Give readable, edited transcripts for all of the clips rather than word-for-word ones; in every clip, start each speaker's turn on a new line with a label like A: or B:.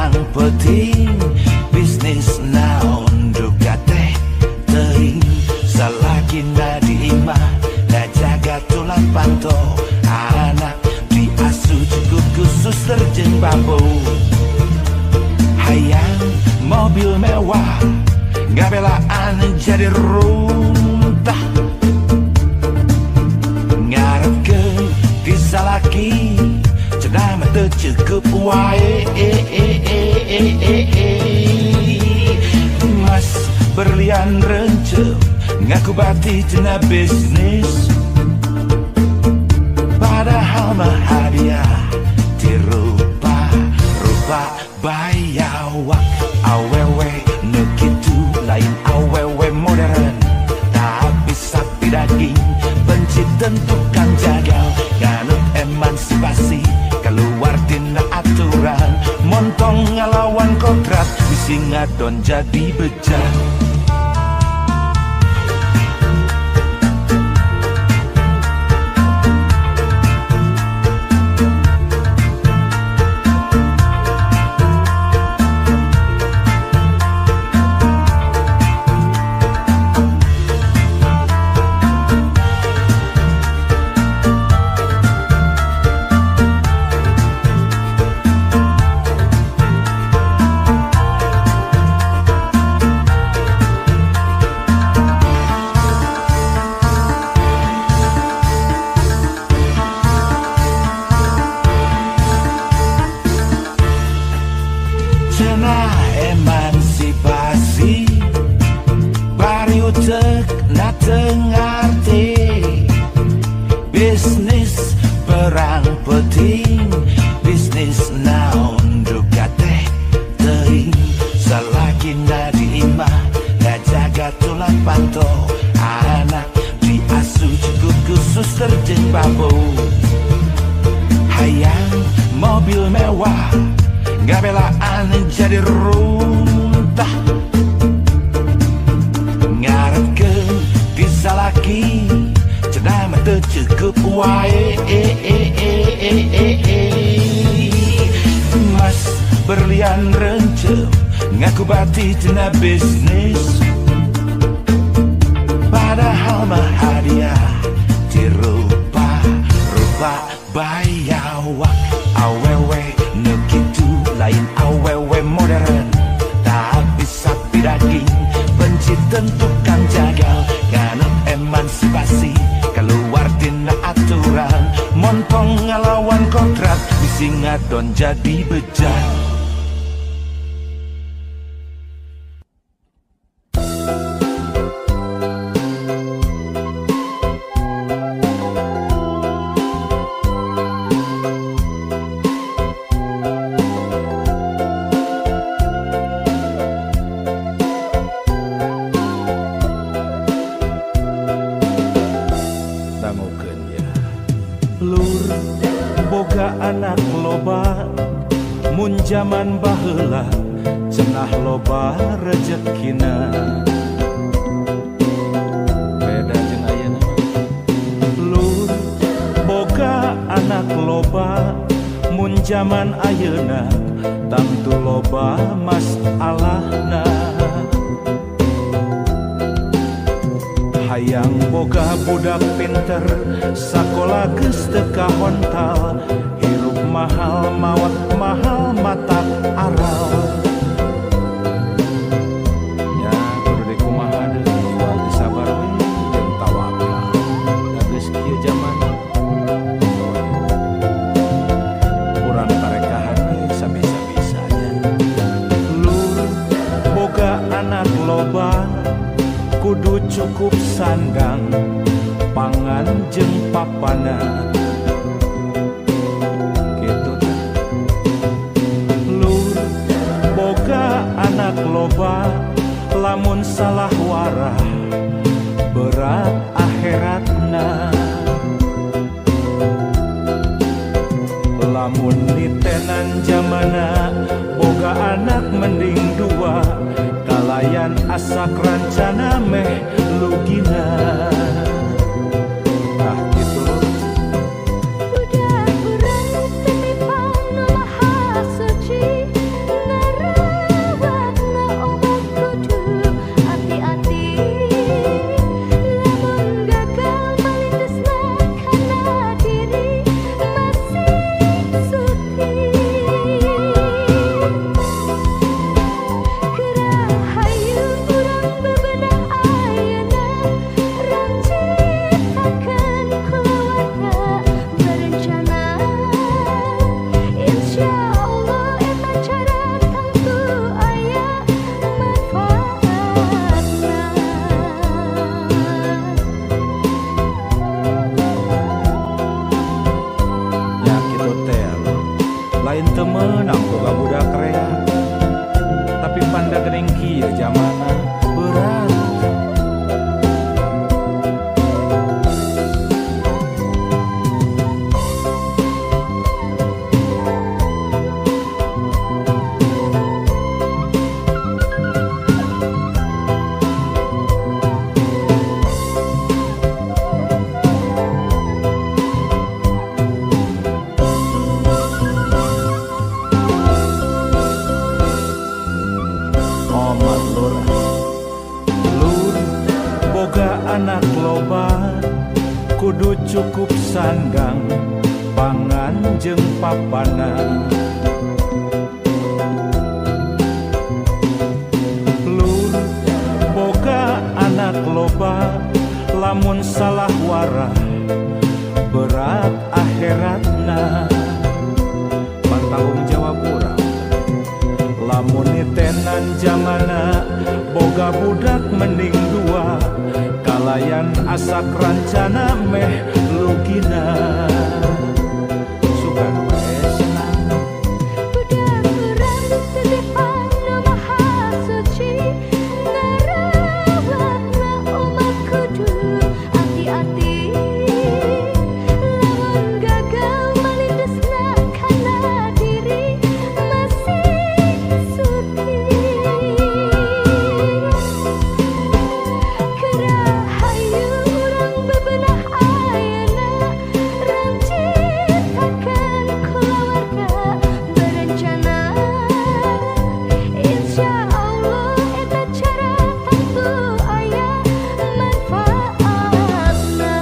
A: Perang peuting, bisnis naon duka teh teuing. Salakina di imah ngajaga tulang panto, anak diasuh cukup ku suster jeung babo. Hayang mobil mewah, ngabelaan jadi runtah. Ngarepkeun ti salaki, cenah mah teu cukup wae. Mas berlian rencem, ngaku bati cenah bisnis, padahal mah hadiah ti rupa rupa bayawak. Awewe nu kitu lain awewe modern, tapi sapi daging, benci tukang jagal. Nganut emansipasi, keluar tina aturan, montong ngalawan kodrat, bisi ngadon jadi bejat. Cenah emansipasi, bari utek na teu ngarti. Bisnis perang peuting, bisnis naon duka teh teuing. Salakina di imah ngajaga tulang panto, anak diasuh cukup ku suster jeung babo. Hayang mobil mewah, ngabelaan jadi runtah. Ngarepkeun ti salaki, cenah mah teu cukup wae. Mas berlian rencem, ngaku bati cenah bisnis, padahal mah hadiah ti rupa rupa bayawak. Awewe nu kitu lain awewe modern, tapi sapi daging, benci tukang jagal. Nganut emansipasi, keluar tina aturan, montong ngalawan kodrat, bisi ngadon jadi bejat.
B: Dangukeun ya, Lur. Boga anak loba mun jaman baheula, cenah loba rejekina. Beda jeung ayeuna. Lur, boga anak loba mun jaman ayeuna, tangtu loba masalahna. Hayang boga budak pinter, sakola geus teu kahontal. Hirup mahal, maot mahal, matak aral. Ya kudu dikumaha deui, moal disabar we jeung tawakal, da geus kieu jaman. Urang tarekahan we sabisa-bisanya. Lur, boga anak loba kudu cukup sandang, pangan jeung papana, kitu tah. Lur, boga anak loba lamun salah warah, berat akhiratna. Lamun nitenan jamana, boga anak mending dua, kalayan asak rancana meh lugina. Ah, gitu, Lur.
C: Budak urang titipan Nu Maha Suci.
B: Kudu cukup sandang pangan jeung papana. Lur boga anak loba, lamun salah warah berat akhiratna. Pan tanggung jawab urang. Lamun nitenan jamana, boga budak mending dua, kalayan asak rancana meh lugina. Sugan we senang.
C: Budak urang titipan Nu Maha Suci, ngarawatna umat kudu hati-hati. Lamun gagal malindesna kana diri masih suci. Kerahayu urang bebenah ayeuna, rancitakeun kulawarga berencana. Insya Allah eta cara tangtu aya manfaatna.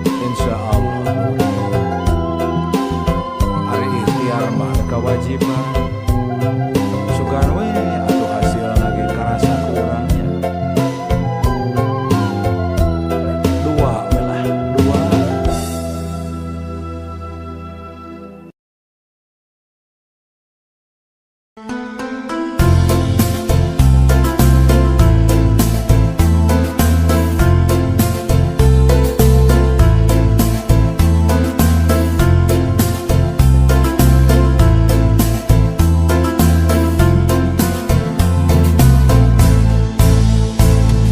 B: Insya Allah ari ikhtiar mah kewajiban. Sugan we atuh hasilna ge karasa ku urang nya. Dua we lah, dua.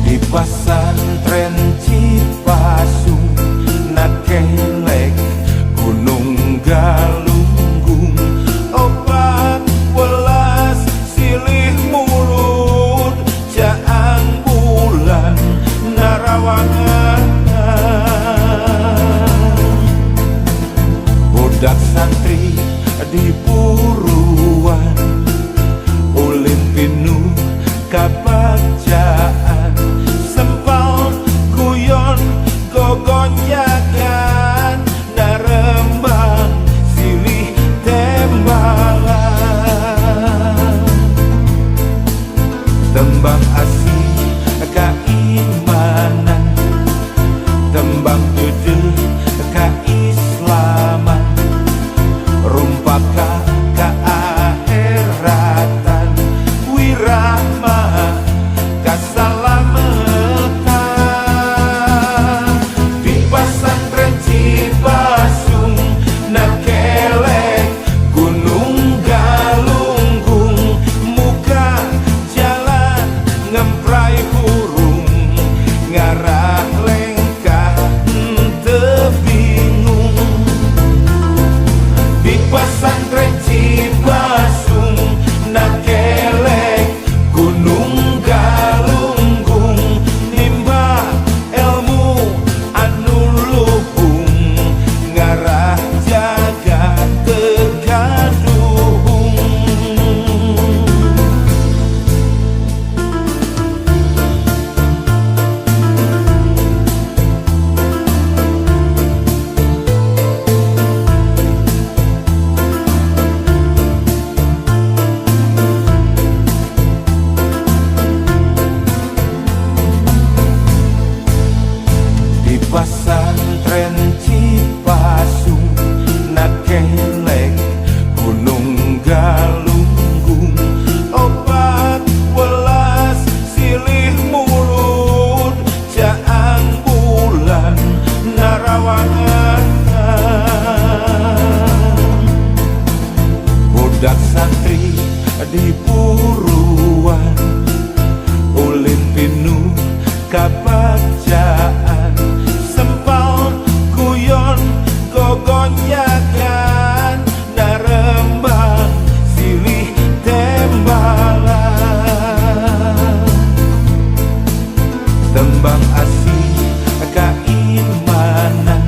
A: Di pasantren Cipasung nakelek Gunung Galunggung, 14 silih mulud caang bulan narawangan. Budak santri di buruan, ulin pinuh kabacaan, sempal guyon gogonjakan, narembang silih tembalan. Tembang asih keimanan, tembang deudeuh keislaman, rumpaka keakhiratan, wirama kasalamatan. Di pasantren Cipasung nakelek Gunung Galunggung, muka jalan ngemprai hurung, ngarah lengkah henteu bingung. Di pasantren Cipasung nakelek Gunung Galunggung, nimba ilmu anu luhung, ngarah jaga teu kaduhung. Di pasantren Cipasung nakelek Gunung Galunggung, 14 silih mulud caang bulan narawangan. Budak santri di buruan, ulin pinuh kabacaan, sempal guyon gogonjakan, narembang silih tembalan. Tembang asih keimanan,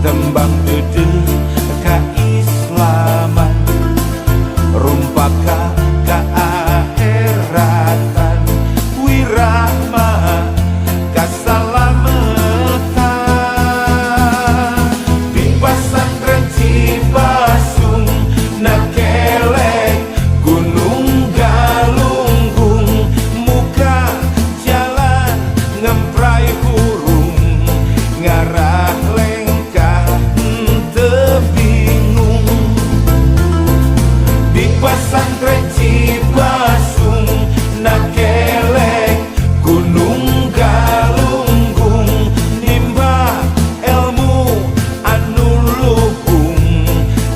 A: tembang deudeuh keislaman, rumpaka keakhiratan, wirama kasalamatan. Di pasantren Cipasung nakelek Gunung Galunggung nimba ilmu anu luhung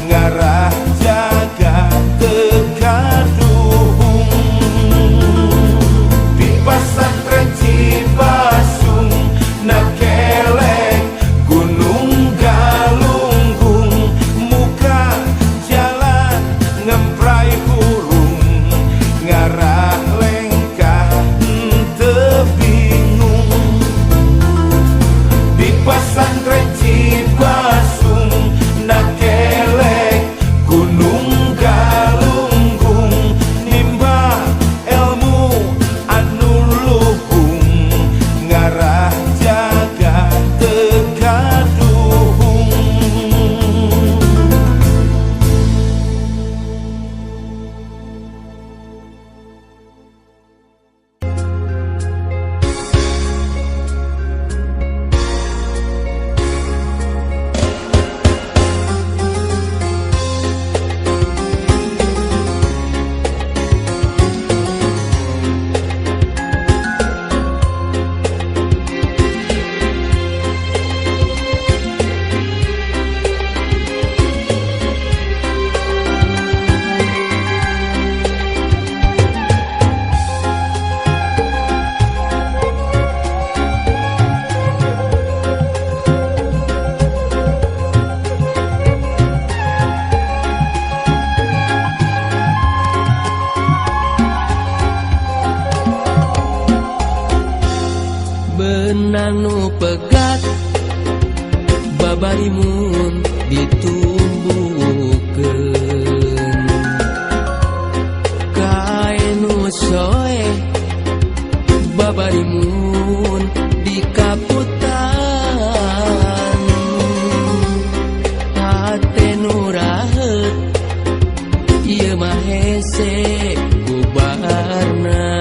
A: ngarah jaga teu kaduhung. Di pasantren Cipasung nakelek Gunung Galunggung muka jalan ngemprai hurung ngarah lengkah henteu bingung. Di pasantren Cipasung nakelek Gunung Galunggung nimba ilmu anu luhung ngarah jaga teu kaduhung.
D: Benang nu pegat babarimun ditumbuhkeun, kain nu soeh babarimun dikaputan, hate nu raheut ieu mah hese bubarna.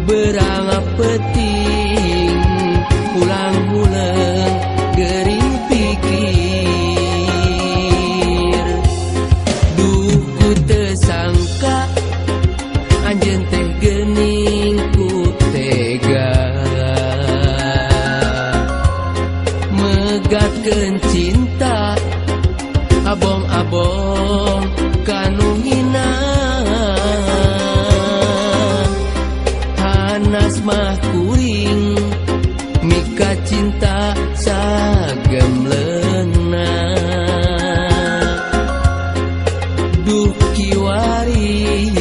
D: Berang peting pulang huleng gering pikir, duh ku teu sangka anjeun teh geuning ku tega megatkeun cinta abong-abong kanu hina. Hanas mah kuring mika cinta sagemleungna, duh kiwari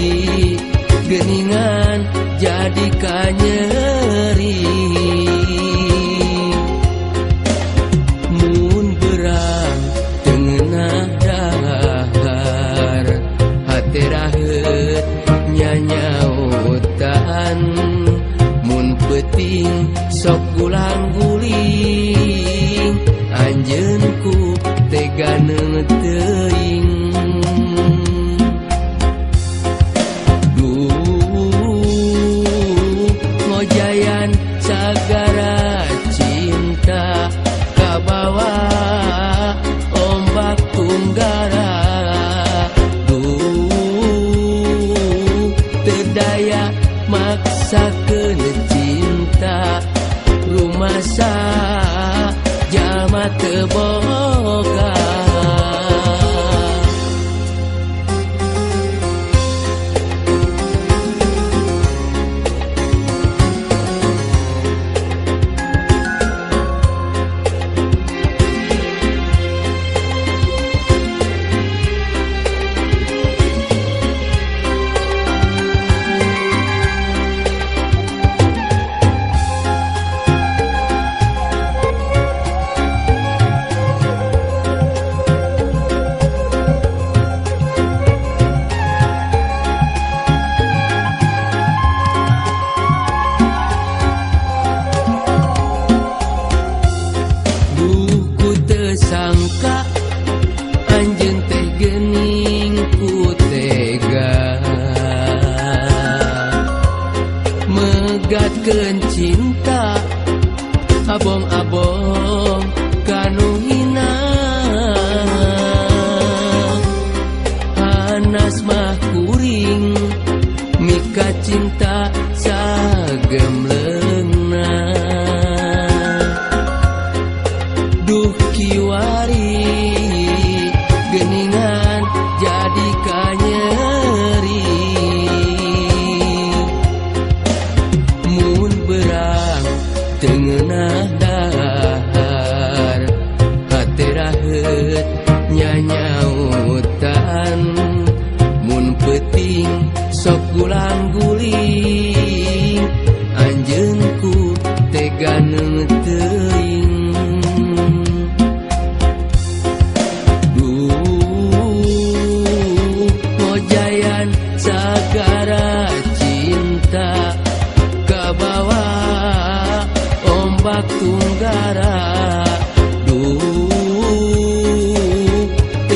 D: geuningan jadi kanyeri. Mun berang teu ngeunah dahar hate raheut nyanyautan, mun peuting sok gulang-guling anjeun ku tega neung teuing. Duh ngojayan sagara cinta kabawa ombak tunggara, duh teu daya maksakeun cinta rumasa jalma teu boga. Sangka anjeun teh geuning ku tega megatkeun cinta abong-abong kanu hina.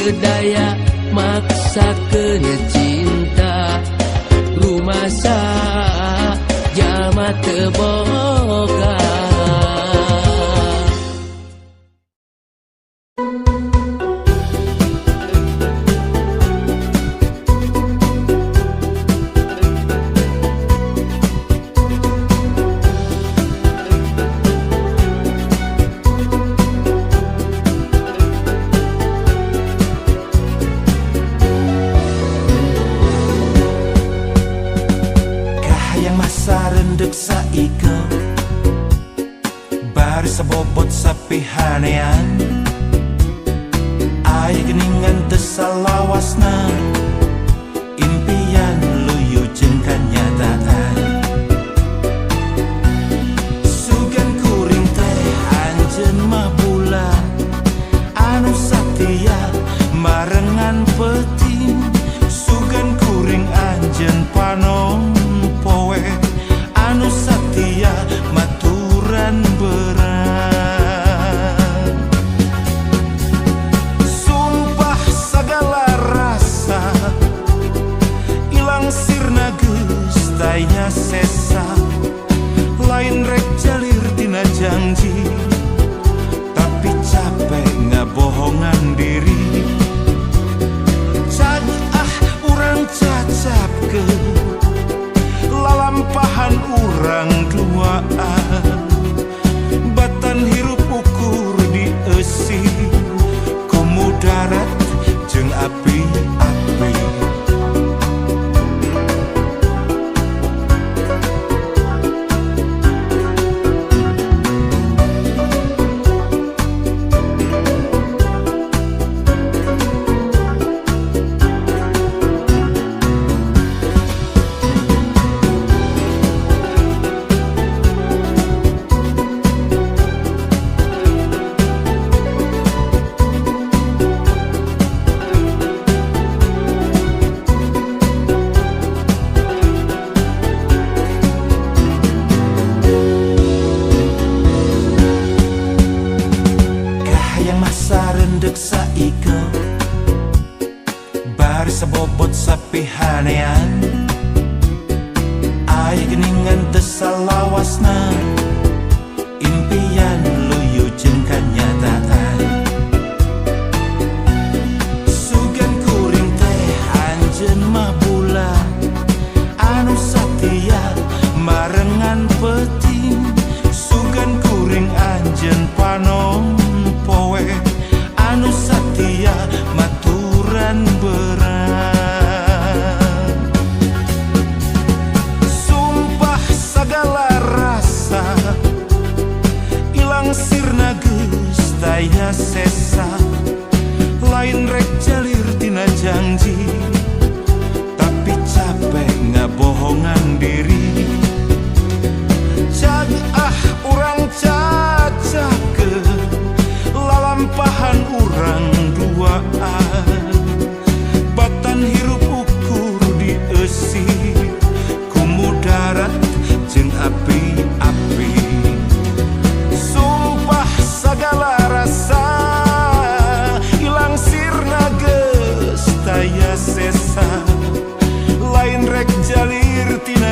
D: Teu daya maksakeun cinta, rumasa jalma teu boga.
A: Kahayang masa rendek saike, bari sabobot sapi hanean. Aya geningan teu salawasna, impian luyu jeung kanyataan. Sugan kuring teh anjeun mah bulan anu satia marengan peuting. Sugan kuring anjeun panon poe anu satia maturan beurang. Sumpah sagala rasa ilang sirna geus taya sesa. Lain rek jalir tina janji, tapi capek ngabohongan diri. Cag ah urang cacapkeun lalampahan urang duaan. Batan hirup ukur dieusi ku mudarat jeung api-api. Kahayang masa rendek saike, bari sabobot sapi hanean. Aya geningan teu salawasna, impian luyu jeung kanyataan. Sugan kuring teh anjeun mah bulan anu satia marengan peuting. Sugan kuring anjeun panon poe anu satia maturan beurang. Sumpah sagala rasa ilang sirna geus taya sesa. Lain rek jalir tina janji, tapi capek ngabohongan diri. Cag ah urang cacapkeun lalampahan urang duaan. Batan hirup ukur dieusi ku mudarat jeung api-api. Sumpah sagala rasa ilang sirna geus taya sesa. Lain rek jalir tina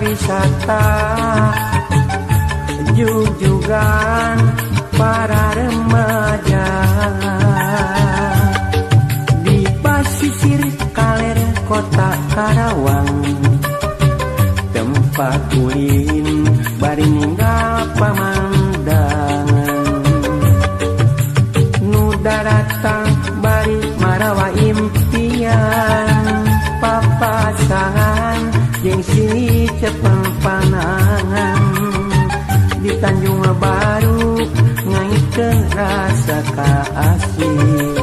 E: wisata jugjugan para remaja di pasisir kaler kota Karawang tempat ulin bari ninggal pamandangan nu daratang bari marawa impian papasangan jeung sini cepeng panangan di Tanjung Baru ngaikeun rasa kaasih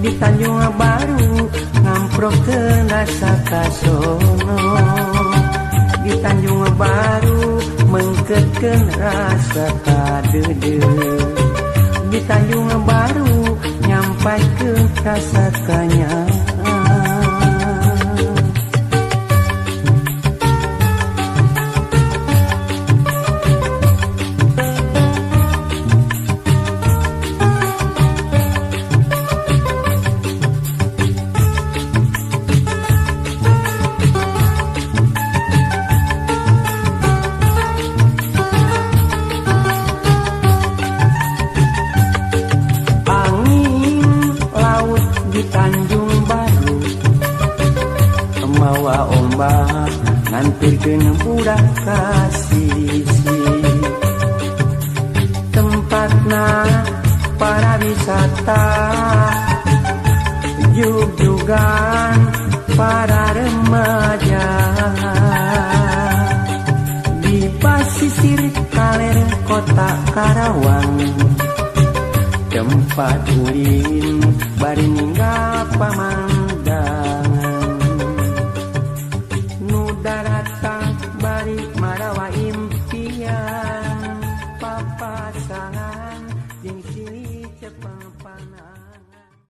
E: di Tanjung Baru ngamprokeun rasa kasono di Tanjung Baru mengketkeun rasa kadeudeuh di Tanjung Baru nyampaikeun rasa kanyaah. Di Tanjung Baru mawa ombak ngantirkeun budak ka sisi tempatna para wisata jugjugan para remaja di pasisir kaler kota Karawang tempat ulin bari ninggal pamandangan.